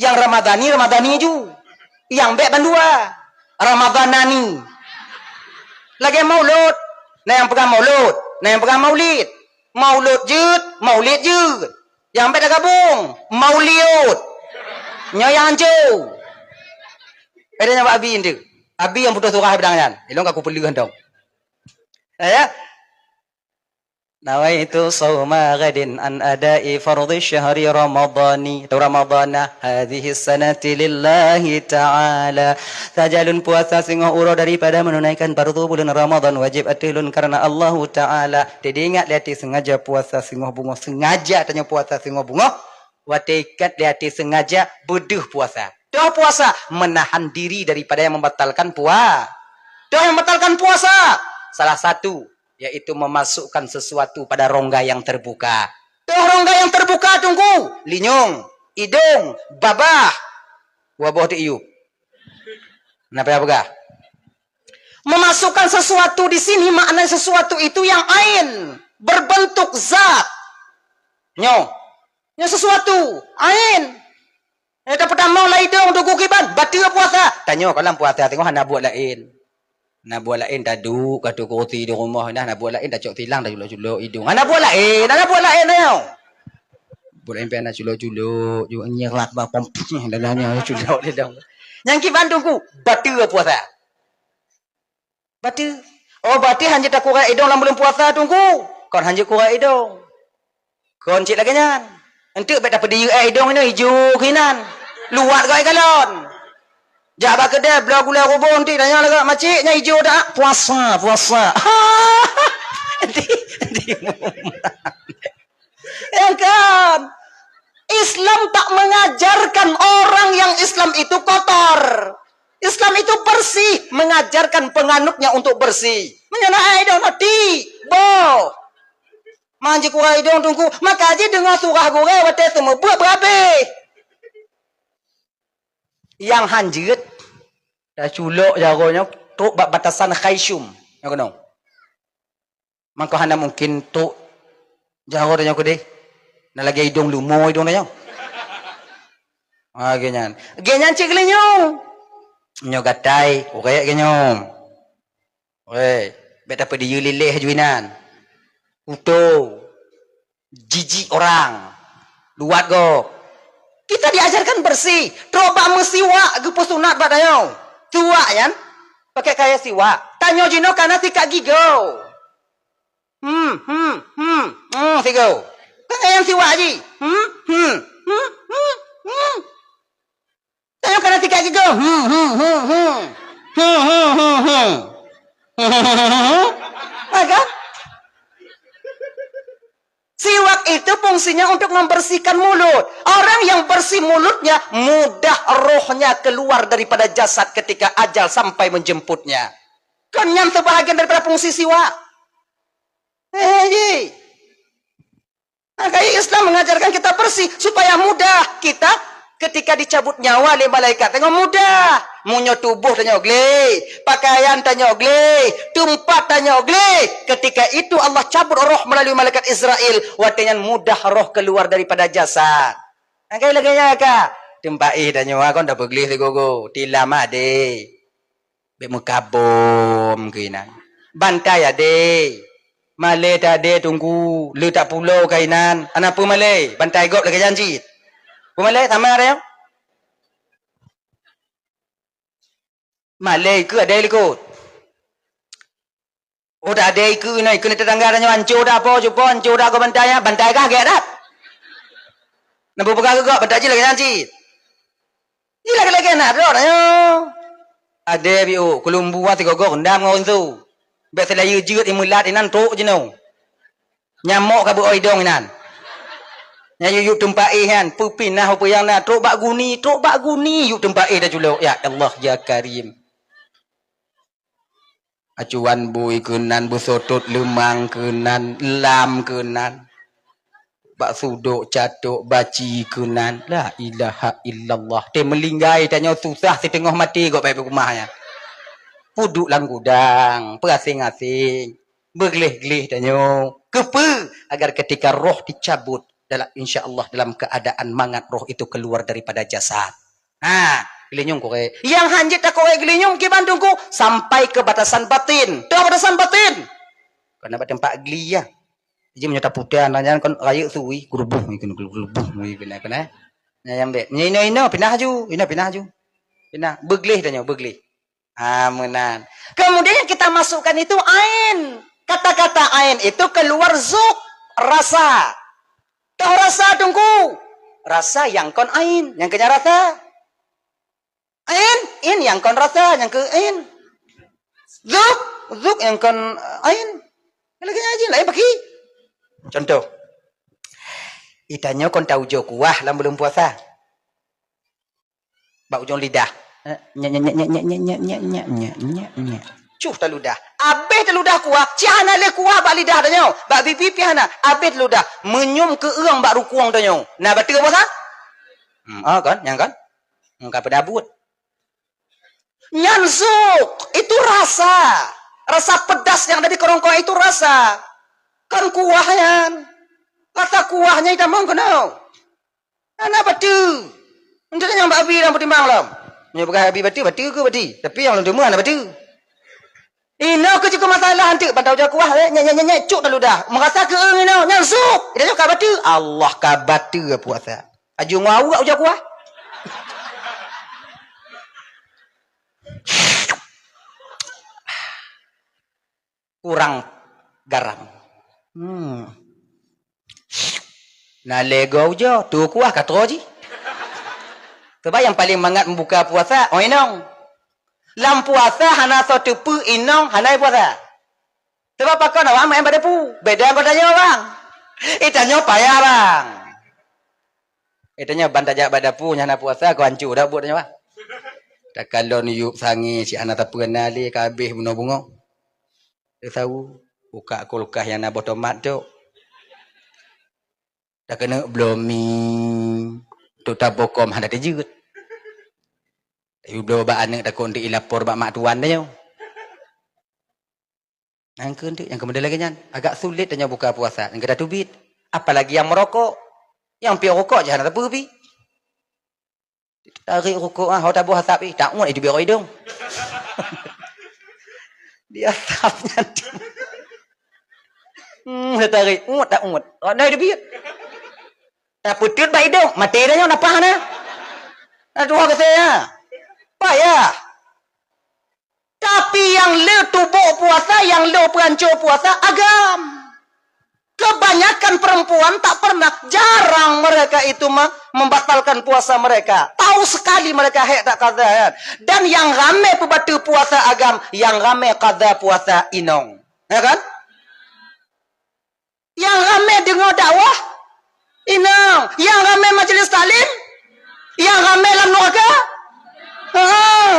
Nyang Ramadhani, Ramadhani ju. Nyang bék bandua. Ramadhanani. Lagée Maulud. Na nyang peugah Maulud, na nyang peugah Maulid. Maulud jeuet, Maulid jeuet. Nyang bék tagabong, Mauliud. Nyoe nyang hanco. Beda nyan bak Abi nteuk. Abi nyang putôh surah bidang nyan. Ilong ka kupeuleueh dong. Ya, ya. Nawaitu shauma ghadin an ada'i fardhi syahri ramadhani. Atau Ramadhana hadhihi sanati lillahi ta'ala. Saja lôn puasa singoh uroe daripada menunaikan fardu buleuen Ramadhan wajéb ateueh lôn kareuna Allahu Ta'ala. Jadi ingat lé até sengaja puasa singoh beungoh. Sengaja tanyoe puasa singoh beungoh. Watée ikat lé até sengaja beudeuh puasa. Toh puasa menahan diri daripada yang membatalkan pua-, toh yang membatalkan puasa. Salah satu yaitu memasukkan sesuatu pada rongga yang terbuka. Toh rongga yang terbuka, Teungku? Linyong, idong, babah, waboh di iyup. Kenapa ya peugah? Memasukkan sesuatu di sini maknanya sesuatu itu yang ain, berbentuk zat. Nyoe, nyoe sesuatu ain. Eh, tapeutamong lam idong Teungku kiban, bateue puasa. Tanyoe kalau puasa teungoh hana buet laén. Na buet laén taduek ka ateueh kursi di rumoh, nah, na buet laén tacok silang taculok-culok idong. Hana buet laén, hana buet laén nyoe. Buet laén pih hana culok-culok, ju nyerak ba pom, dah nyoe culok di dong. Nyang kiban Teungku, bateue puasa. Bateue. Oh, bateue hanjeuet takurek idong lam buleuen puasa, Teungku. Kon hanjeuet kurek idong. Kon cit lagée nyan. Enteuk bék tapeudiyeu éh idong inoe ijo keuinan. Luwat geuh galon. Jak bak keudè, bloe gula rubong ti, tanyong lagée macik, nyan ijo dak? Puasa, puasa. Di, di. Ya kan? Islam tak mengajarkan orang yang Islam itu kotor. Islam itu bersih, mengajarkan penganutnya untuk bersih. Meunyoe na éh idong mati, boh. Manjeuet kurek idong Teungku, maka jideungoe surah gurée watée seumeubeuet beurabeh. Nyang hanjeuet, taculok jaroe nyoe trok bak batasan khaisyum. Nyoe keunoe. Mangko hana mungken trok jaroe nyoe keudeh. Na lagée idong leumo idong nyoe. Ha, lagée nyan. Lagée nyan cit geulinyueng. Nyoe gatai, kurek lagée nyoe. Weh, bék tapeudiyeu lileh ju inan. Uto, jijik orang. Luwat gob. Kita diajarkan bersih. Trok bak meusiwak geupeusunat bak tanyoe. Siwak nyan pakai kayée siwak. Tanyoe jinoe kana sikat gigoe. Hmm, hmm, hmm, hmm, sigoe. Kan kayée siwak ji. Hmm, hmm, hmm, hmm, hmm. Tanyoe kana sikat gigoe. Hmm, hmm, hmm, hmm. Hmm, hmm, hmm, hmm. Hmm, hmm, hmm, hmm. Ha, kan? Siwak itu fungsinya untuk membersihkan mulut. Orang yang bersih mulutnya, mudah rohnya keluar daripada jasad ketika ajal sampai menjemputnya. Kan nyan sebahagian daripada fungsi siwak. Eh, ji. Maka Islam mengajarkan kita bersih supaya mudah kita ketika dicabut nyawa lé malaikat. Tanyoe mudah. Meunyoe tuboh tanyoe glé, pakaian tanyoe glé, teumpat tanyoe glé. Ketika itu Allah cabut roh melalui malaikat Israel. Watée nyan mudah roh keluar daripada jasad. Maka lagée nyan ka. Teumpat éh tanyoe kon tapeugléh sigoe-goe. Tilam adé. Bék meukabom keuinan. Bantai adé. Malée tadé Teungku, le tapulo keuinan. Hana peue malée, bantai gob lagée nyan cit. Peue malée sama ada nyoe? Malée keu adé likot. Oh, tak adé ikeu nyoe, ikeu tetangga tanyoe anco dak po, cupo anco dak gob bantai nyan, bantai kah gét dak? Na peue peugah keu gob, bantai jih lagée nyan cit. Ilagée-lagée na droe nyoe. Adé biôh, keulumbu sigoe-goe reundam ngon reunsu. Bék seulayeue jeuet imeulat inan trok jinoe. Nyamok ka beuoi dong inan. Nyan yub-yub teumpat éh nyan, peue pinah peue nyang na, trok bak guni, trok bak guni yub teumpat éh taculok. Ya Allah, ya Karim. Acuan bui keunan, beusotot leumang keunan, lam keunan. Bak sudok catok baci keunan. La ilaha illallah. Teumeulinggai tanyoe susah siteungoh maté gok bak rumoh nyan. Peuduek lam gudang, peuaseng-aseng. Beugleh-gleh tanyoe. Keupeue? Agar ketika roh dicabut, dalam, insya Allah dalam keadaan mangat roh itu keluar daripada jasad. Ha, geulinyueng korek. Nyang hanjeuet takorek geulinyueng kiban teungku sampai ke batasan batin. Toh batasan batin. Kena bak teumpat geli ya. Jadi meunyoe taputa na nyan kon rayeuk sui, geulubuh, geulubuh, geulubuh, kena, kena. Nyan nyang bek. Meunyoe inoe-inoe pinah aju, inoe pinah aju. Pinah, beugleh tanyoe, beugleh. Ah, meunan. Kemudian yang kita masukkan itu ain. Kata-kata ain itu keluar zuk, rasa. Toh rasa teungku. Rasa nyang kon ain, nyang keu nyan rasa. Ain, in nyang kon rasa, nyang keu ain. Zuk, zuk nyang kon ain. Lagèe nyan jih, laén pakri. Contoh. Itanyoe kon taujoe kuah lam buleuen puasa. Bak ujong lidah. Nyek, nyek, nyek. Cuh taludah. Abéh taludah kuah, cit hana lé kuah bak lidah tanyoe. Bak pipi pih hana. Abéh taludah. Meunyum keueung bak rukueng tanyoe. Na bateue puasa? Hmm, oh, kan? Nyang kan? Nyang ka peudabut. Nyan zuk, itu rasa. Rasa pedas yang ada di kerongkongan itu rasa. Kan kuah nyan. Rasa kuah nyan itamong keunoe. Hana bateue. Enteuk nyang bak abi lam peutimang lom. Meunyoe peugah abi bateue, bateue keu bateue. Tapi nyang lôn teumé hana bateue. Inoe keu jeuet keu masalah enteuk, ban taujoe kuah, eh, nyek, nyek, nyek, nyek, cuk taludah. Meurasa keueung inoe, nyan zuk. Itanyoe ka bateue. Allah ka bateue puasa. Aju ngon aweuek ujoe kuah. Kurang garam. Hmm. Na lé goe ujoe, tu kuah ka troe jih. Sebab nyang paleng mangat meubuka puasa, oh inong. Lam puasa hana soe teupeu inong, hana puasa. Sebab pakon awak maén bak dapu, beda ngon tanyoe, bang. Eh, tanyoe payah, bang. Eh, tanyoe ban tajak bak dapu, nyan hana puasa, keu hanco dak buet tanyoe, bang. Takalon yup sangé, cit hana tapeue na lé, ka habéh bunoe bungong. Teusawu, buka kulkas nyang na boh tomat tu. Takeuneuk bloe mi, tu tabokon hana teujeuet. Tapi bloe bak aneuk takot nteuk ilapor bak mak tuan tanyoe. Nyang keu nteuk, nyang keu model lagèe nyan, agak sulet tanyoe buka puasa, nyang keu tateubiet. Apalagi nyang meurokok. Nyang piep rokok jih hana teupeu pi. Tarék rukok, ah, ho taboh asap, ih, taut itubiet idong. Di asap nyan. Hmm, tarék, ut, taut. Oh, na itubiet. Tapeuteut bak idong, maté dah nyoe, nafah na. Na tuha keu saya. Payah. Tapi nyang le tubok puasa, nyang le peuhanco puasa, agam. Kebanyakan perempuan tak pernah, jarang mereka itu me-, membatalkan puasa mereka. Tahu sekali mereka hek tak qadha, kan? Dan nyang ramé peubateue puasa agam, nyang ramé qadha puasa inong. Ya kan? Nyang ramé deungoe dakwah inong, nyang ramé majlis taklim, nyang ramé lam nuraka. Heeh.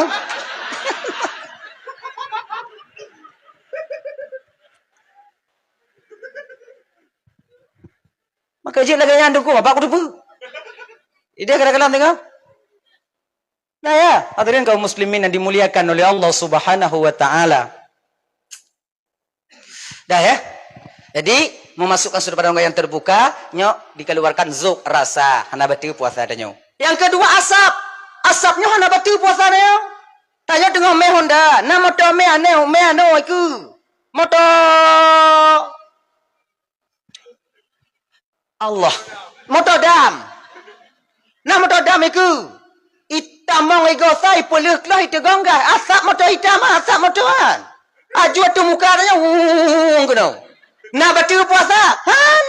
Maka jeuet lagèe nyan dukung, apa aku teupeu? Ideh kadang-kadang tengok. Nah ya, hadirin kaum muslimin yang dimuliakan oleh Allah Subhanahu wa taala. Dah ya. Jadi, memasukkan sudah pada yang terbuka, nyoe dikeluarkan zuk rasa, hana bateue puasa tanyoe. Yang kedua asap. Asap nyoe hana bateue puasa tanyoe. Tanyoe teungoh mé honda, na moto mé aneh, mé aneh iku. Moto Allah. Moto dam. Na moto dam iku. Itamong igosa ipeuleuh kloh iteugong gas. Asap moto itam, asap moto an. Aju ateueh muka tanyoe, wuung keunoe. Na bateue puasa? Han.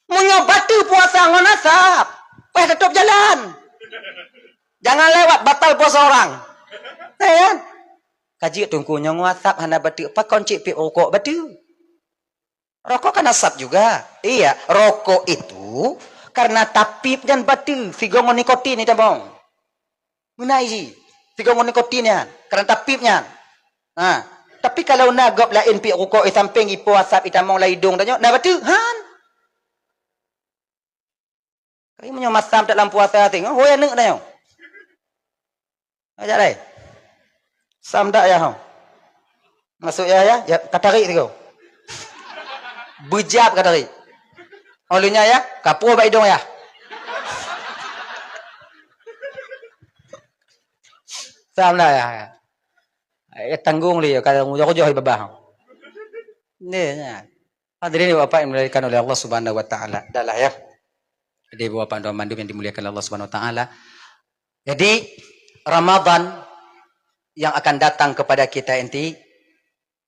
Meunyoe bateue puasa ngon asap, payah tatôb jalan. Jangan lewat, batal puasa orang. Ya kan? Ka jeuet teungku nyoe ngon asap hana bateue, pakon cit piep rokok bateue? Rokok kan asap juga. Iya, rokok itu karena tapiep nyan bateue, sigoe ngon nikotin itamong. Meunan jih, sigoe ngon nikotin nyan, karena tapiep nyan. Ha. Tapi kalau na gob laén piek rukok i sampéng, ipo asap itamong lam idong tanyoe, na bateue? Han. Kali meunyoe masam that lam puasa singoh, hôi aneuk tanyoe. Ajak lai. Sam dak yah, ho. Masuk yah, yah, yah, ka tarik sigoe. Beujab ka tarik. Oh, lheueh nyan yah, ka puwoe bak idong yah. Sam dak yah. Eh, tanggong lé, ka rujah-rujah babah. Ni, nyan. Hadirin Bapak yang dimuliakan oleh Allah Subhanahu wa Taala. Dah lah, ya. Jadi, Bapak dan mandum yang dimuliakan Allah Subhanahu wa Taala. Jadi, Ramadan yang akan datang kepada kita nanti,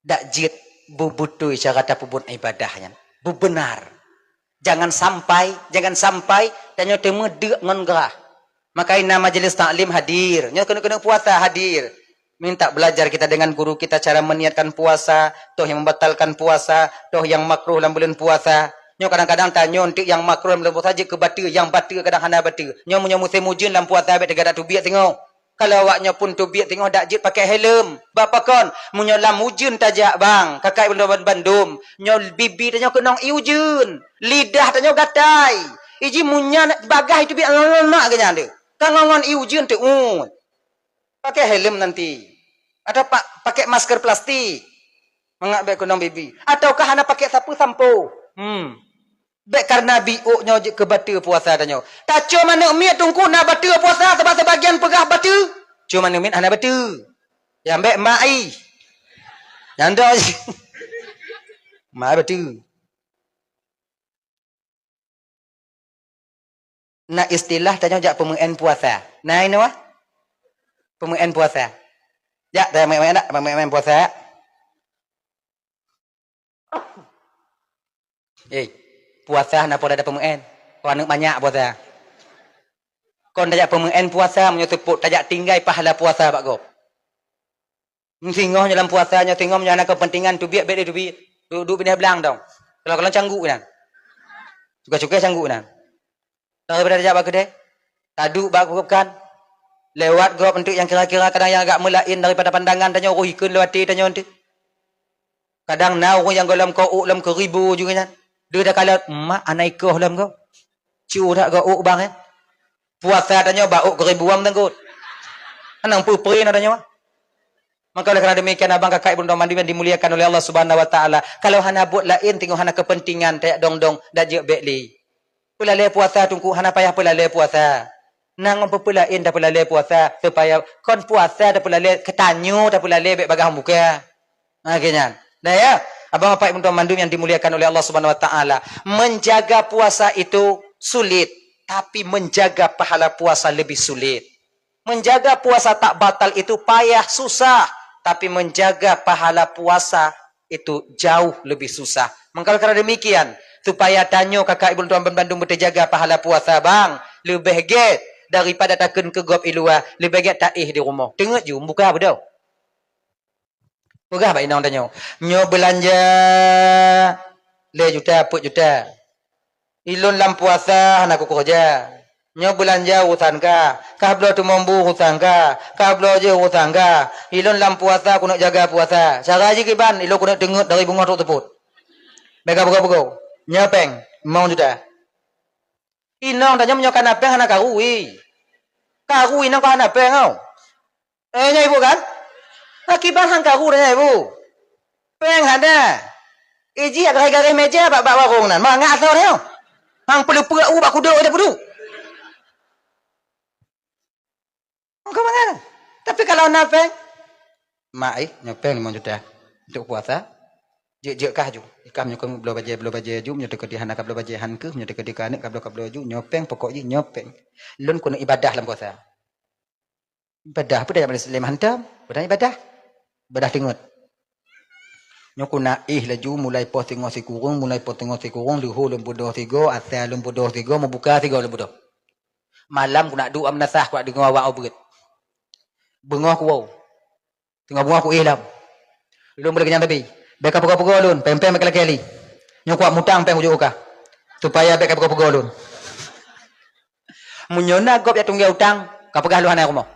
dak jeuet beubeutôi cara tapeubuet ibadah nyan. Beubeunar. Jangan sampai, jangan sampai tanyoe teuma deuk ngon grah. Maka ina majelis taklim hadir. Nyoe keuneuk-keuneuk puasa hadir. Minta belajar kita dengan guru kita cara meniatkan puasa, toh yang membatalkan puasa, toh yang makruh lam buleuen puasa. Nyoe kadang-kadang tanyoe enteuk nyang makruh lam buleuen puasa jeuet keu bateue, nyang bateue kadang hana bateue. Nyoe meunyoe musém ujeuen lam puasa bèk teuga dak teubiet singoh. Kalau awak nyoe pun teubiet singoh dak jeuet pakai helm. Bak pakon? Meunyoe lam ujeuen tajak bang, kakai bandum-bandum, nyoe bibi tanyoe keunong ié ujeuen, lidah tanyoe gatai. Iji munyan bagah itu biet mak geuh nyan deuh. Ka ngon-ngon ié ujeuen teuôt. Pakai helm nanti. Atau pa-, pakai masker plastik. Mangat bèk keunong bibi. Ataukah hana pakai sapeue sampo. Hmm. Bèk kareuna biôk nyoe jeuet keu bateue puasa tanyoe. Tacom aneuk miet teungku na bateue puasa, sabab sibagian peugah bateue. Cuma aneuk miet hana bateue. Nyang bèk mak i. Nyang dok. Mak bateue. Na istilah tanyoe jak peumeu'en puasa. Na inoe? Peumeu'en puasa. Jak tanyoe meu'en dak? Peumeu'en puasa. Eh, puasa na poh dak peumeu'en. Kon aneuk manyak puasa. Kon tajak peumeu'en puasa meunyoe seupôt tajak tinggai pahala puasa bak gob. Singoh nyoe lam puasa nyoe singoh nyoe hana keupeuntengan teubiet bèk lé teubiet. Duek-duek binéh blang dong. Kalau-kalau canggu inan. Cukai-cukai canggu inan. Daripada tajak bak keudè, taduek bak gob kan. Lewat gob enteuk nyang kira-kira kadang nyang agak meulaén daripada pandangan tanyoe roh ikheun lewat até tanyoe enteuk. Kadang na ureuëng nyang gohlom keu ôk lom keuribu juga nyan. Deuh takalon, mak hana ikoh lom gob. Cu that gob ôk bang eh. Puasa tanyoe bak ôk keuribuan meutanggut. Anang peupre na tanyoe. Maka oleh karena demikian abang kakak ibu dan mandum yang dimuliakan oleh Allah Subhanahu wa taala, kalau hana buet laén teungoh hana keupeuntengan tajak dong-dong dak jeuet bèk lé. Peulalè puasa teungku hana payah peulalè puasa. Nang peue-peue laén tapeulalè puasa supaya kon puasa tapeulalè keu tanyoe tapeulalè bèk bagaih buka. Ha, keu nyan. Dah ya, abang bapak ibu tuan mandum yang dimuliakan oleh Allah Subhanahu wa taala, menjaga puasa itu sulit, tapi menjaga pahala puasa lebih sulit. Menjaga puasa tak batal itu payah, susah, tapi menjaga pahala puasa itu jauh lebih susah. Maka karena demikian, supaya tanyoe kakak ibu tuan bandum beuteujaga pahala puasa bang, leubeh gèt daripada takheun keu gob i luwa, leubeh gèt taéh di rumoh. Teungeut ju, buka beudôh. Peugah bak inong tanyoe, "Nyoe beulanja lhèe juta, peuet juta. Ilôn lam puasa hana kukeureuja. Nyoe beulanja urusan ka, ka bloe teumon bu urusan ka, ka bloe jeuh urusan ka. Ilôn lam puasa keuneuk jaga puasa. Cara jih kiban, ilôn keuneuk teungeut dari beungoh trok seupôt." Meuga beugô-beugô, "Nyoe péng, limong juta." Inong tanyoe meunyoe ka na péng hana karu i. Karu inong ka hana péng, oh. Eh, nyan ibu kan? Akiban han karu dah nyan ibu. Péng hana. Iji garéh-garéh meja bak, bak warong nan. Mangat asoe nyoe. Hang peuleupeuk u bak kudok ida peudu. Engkau mangat. Tapi kalau na péng, mak eh, nyoe péng limong juta. Untuk puasa, jeuet-jeuet kah ju. Ikah meunyoe keu bloe bajèe, bloe bajèe ju, meunyoe teukeudi hana ka bloe bajèe han keuh, meunyoe teukeudi ka aneuk ka bloe, ka bloe ju, nyoe péng pokok jih, nyoe péng. Lôn keuneuk ibadah lam puasa. Ibadah peue tajak majelis taklim hantom, peue tajak ibadah. Ibadah teungeut. Nyoe keuneuk éh laju mulai poh singoh sikureueng, mulai poh singoh sikureueng, leuhô lôn beudôh sigoe, asa lôn beudôh sigoe, meubuka sigoe lôn beudôh. Malam keuneuk duek meunasah, keuneuk deungoe awak ubeut. Beungoh kuwoe. Teungoh beungoh kuéh lom. Lôn boleh kenyang tapi. Bèk ka peugoe-peugoe lôn, péng-péng bèk ka lakèe lé. Nyoe kuat mutang péng ujoe ka. Supaya bèk ka peugoe-peugoe lôn. Meunyoe na gob jak tunggè utang, ka peugah lôn hana rumoh.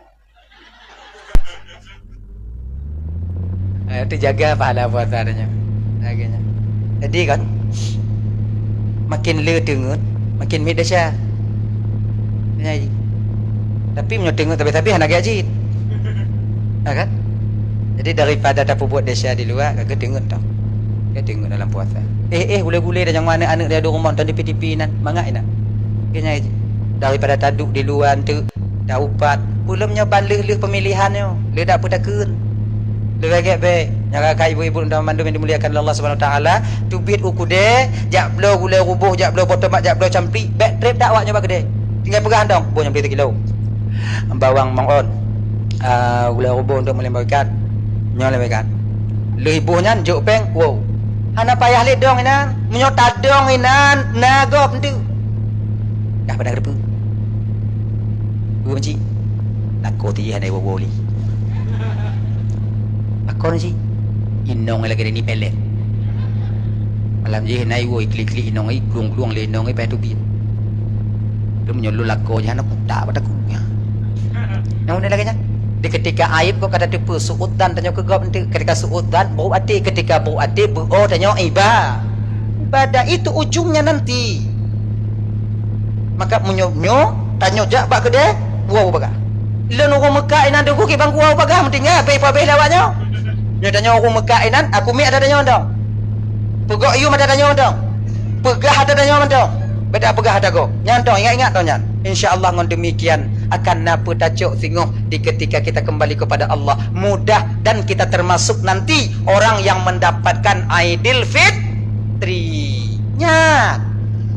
Ha, teujaga pahala puasa tanyoe. Lagèe nyan. Jadi kan, makin le teungeut, makin miet desya. Nyan. Tapi meunyoe teungeut sabé-sabé hana geujak jih. Ha kan? Jadi daripada tapeubuet desya di luwa, ka geuteungeut tau. Ka teungeut dalam puasa. Eh, eh, gulé-gulé dan nyang aneuk-aneuk di rumoh dan di P T P nan, mangat inan. Ka nyan jih. Daripada taduek di luwa tu, taupat. Peulom nyoe ban lheueh-lheueh peumilihan nyoe. Le dak peutakheun. Leubeh gèt bèk. Nyan ka ibu-ibu dan mandum yang dimuliakan oleh Allah Subhanahu Wa Taala, teubiet u keudè, jak bloe gulai ruboh, jak bloe boh tomat, jak bloe campli, bèk trép dak awak nyoe bak keudè. Tinggai peugah dong, boh nyang bri sikilo. Bawang mangon. Ah, gulai ruboh untuk meulambaikan. Nyoe lambaikan. Lheueh boh nyan jok péng, wow. Hana payah lé dong inan. Meunyoe tadong inan, na gob enteuk. Dah pada geureupeue. Dua benci. Lakoe ti hana iwoe-woe lé. Pakon sih? Inong lagèe ni pelet. Malam jih na iwoe klik-klik inong i, glueng-glueng lé inong i, payah teubiet. Lom nyoe lôn lakoe jih hana kutak pada ku nya. Nyang udah lagèe nyan. Di ketika aib kok kata tipe suudzan tanyoe keu gob enteuk. Ketika suudzan, buruk até. Ketika buruk até, beuo tanyoe iba-, ibadah. Itu ujungnya nanti. Maka meunyoe nyoe, tanyoe jak bak keudè, woe bagah. Lôn ureueng Mekah inan teungku kibang kuah bagah meutinggai, payah pabeh lawak nyoe. Nyoe tanyoe ureueng Mekah inan, aku miet ada tanyoe dong. Peugok yum ada tanyoe dong. Peugah ada tanyoe dong. Beda peugah ada go. Nyan dong, ingat-ingat dong nyan. Insya Allah ngon demikian akan na peutacok singoh di ketika kita kembali kepada Allah. Mudah dan kita termasuk nanti orang yang mendapatkan Aidil Fitri. Nyan.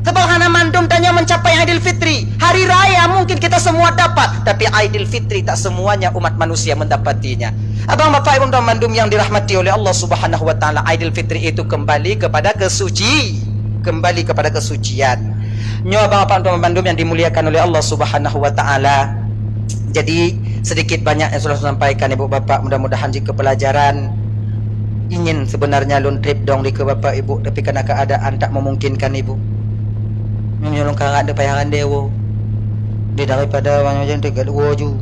Sebab hana mandum tanyoe mencapai Aidil Fitri. Hari raya mungkin kita semua dapat, tapi Aidil Fitri tak semuanya umat manusia mendapatinya. Abang, bapak, ibu, dan mandum yang dirahmati oleh Allah Subhanahu Wa Taala, Aidil Fitri itu kembali kepada kesuci, kembali kepada kesucian. Nyoe, abang, bapak, dan mandum yang dimuliakan oleh Allah Subhanahu Wa Taala. Jadi, sedikit banyak yang sudah saya sampaikan, ibu bapak, mudah-mudahan jeuet keu pelajaran. Ingin sebenarnya lôn trép dong di keu bapak ibu, tapi karena keadaan tak memungkinkan ibu. Meunyoe lôn karap deuh payah randé woe. Di daripada wanyoe jan teugat woe ju.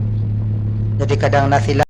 Jadi kadang na silap